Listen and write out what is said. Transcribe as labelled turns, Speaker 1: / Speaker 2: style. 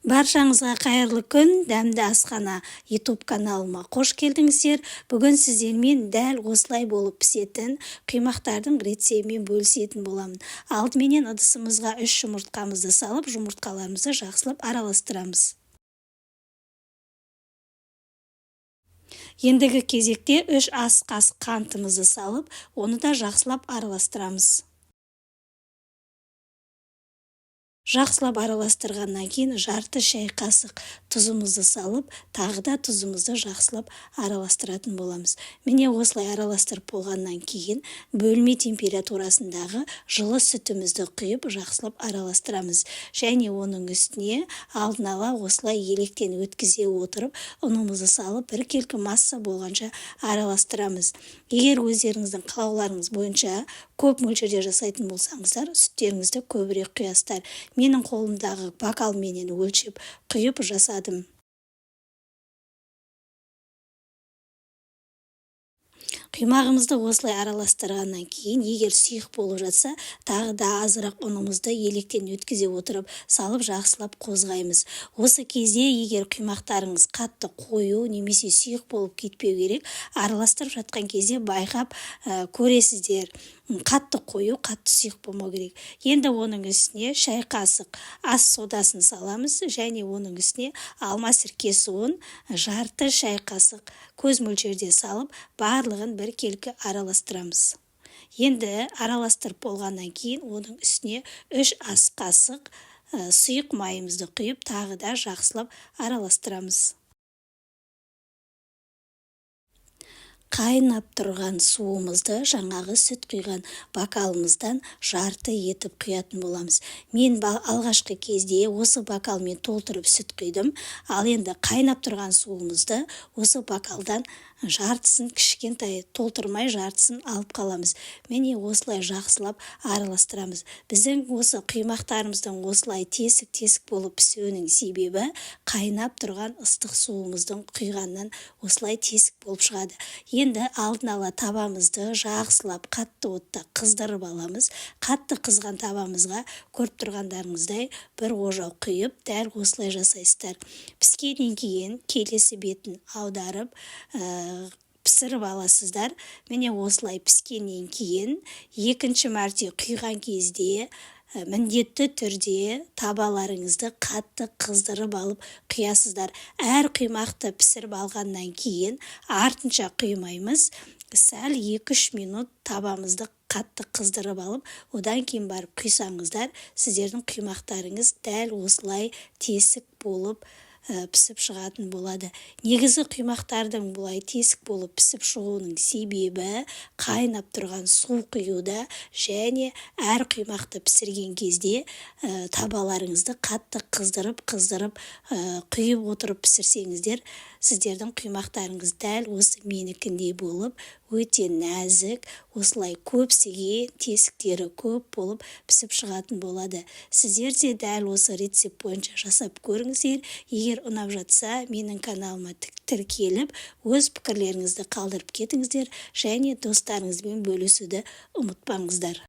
Speaker 1: Баршаңызға қайырлы күн! Дәмді асхана YouTube каналыма қош келдіңіздер. Бүгін сіздермен дәл осылай болып пісетін құймақтардың рецебімен бөлісетін боламын. Алдыменен ыдысымызға 3 жұмыртқамызды салып, жұмыртқаларымызды жақсылап араластырамыз. Ендігі кезекте 3 ас қасық қантымызды салып, оны да жақсылап араластырамыз. Жақсылап араластырғаннан кейін жарты шай қасық тұзымызды салып, тағы да тұзымызды жақсылап араластыратын боламыз. Міне, осылай араластырып болғаннан кейін бөлме температурасындағы жылы сүтімізді құйып, жақсылап араластырамыз. Және оның үстіне алдын ала осылай електен өткізе отырып, ұнымызды салып, біркелкі масса болғанша араластырамыз. Егер өздеріңіздің қалауларыңыз бойынша көп мөлшерде жасайтын болсаңыздар, сүттеріңізді көбірек құясыздар. Менің қолымдағы бокалменен өлшеп құйып жасадым. Құймағымызды осылай араластырғаннан кейін, егер сұйық болып жатса, тағы да азырақ ұнымызды електен өткізе отырып салып, жақсылап қозғаймыз. Осы кезде егер құймақтарыңыз қатты қою немесе сұйық болып кетпеу керек, араластырып жатқан кезде байқап көресіздер. Қатты қою, қатты сұйық болмау керек. Енді оның үстіне шай қасық ас содасын саламыз және оның үстіне алма сірке суын жарты шай қасық көз мөлшерде салып, барлығын біркелкі араластырамыз. Енді араластырып болғаннан кейін оның үстіне 3 ас қасық сұйық майымызды құйып, тағы да жақсылап араластырамыз. Қайнап тұрған суымызды жаңағы сүт құйған бокалымыздан жарты етіп құятын боламыз. Мен алғашқы кезде осы бокалмен толтырып сүт құйдым, ал енді қайнап тұрған суымызды осы бокалдан жартысын кішкентай толтырмай, жартысын алып қаламыз. Міне, осылай жақсылап араластырамыз. Біздің осы құймақтарымыздың осылай тесік-тесік болып пісуінің себебі қайнап тұрған ыстық суымыздың құйғаннан осылай тесік болып шығады. Енді алдын ала табамызды жақсылап қатты отта қыздырып аламыз. Қатты қызған табамызға көріп тұрғандарыңыздай бір ожау құйып, дәл осылай жасайсыздар. Піскеннен кейін келесі бетін аударып, пісіріп аласыздар. Міне, осылай піскеннен кейін екінші мәрте құйған кезде міндетті түрде табаларыңызды қатты қыздырып алып құясыздар. Әр құймақты пісіріп алғаннан кейін артынша құймаймыз. Сәл 2-3 минут табамызды қатты қыздырып алып, одан кейін барып құйсаңыздар, сіздердің құймақтарыңыз дәл осылай тесік болып пісіп шығатын болады. Негізі құймақтардың бұлай тесік болып пісіп шығуының себебі қайнап тұрған су құюда және әр құймақты пісірген кезде табаларыңызды қатты қыздырып, құйып отырып пісірсеңіздер, сіздердің құймақтарыңыз дәл осы менікіндей болып, өте нәзік, осылай көпсіге тесіктері көп болып пісіп шығатын болады. Сіздер де дәл осы рецепт бойынша жасап көріңіздер. Егер ұнап жатса, менің каналыма тіркеліп, өз пікірлеріңізді қалдырып кетіңіздер және достарыңызбен бөлісуді ұмытпаңыздар.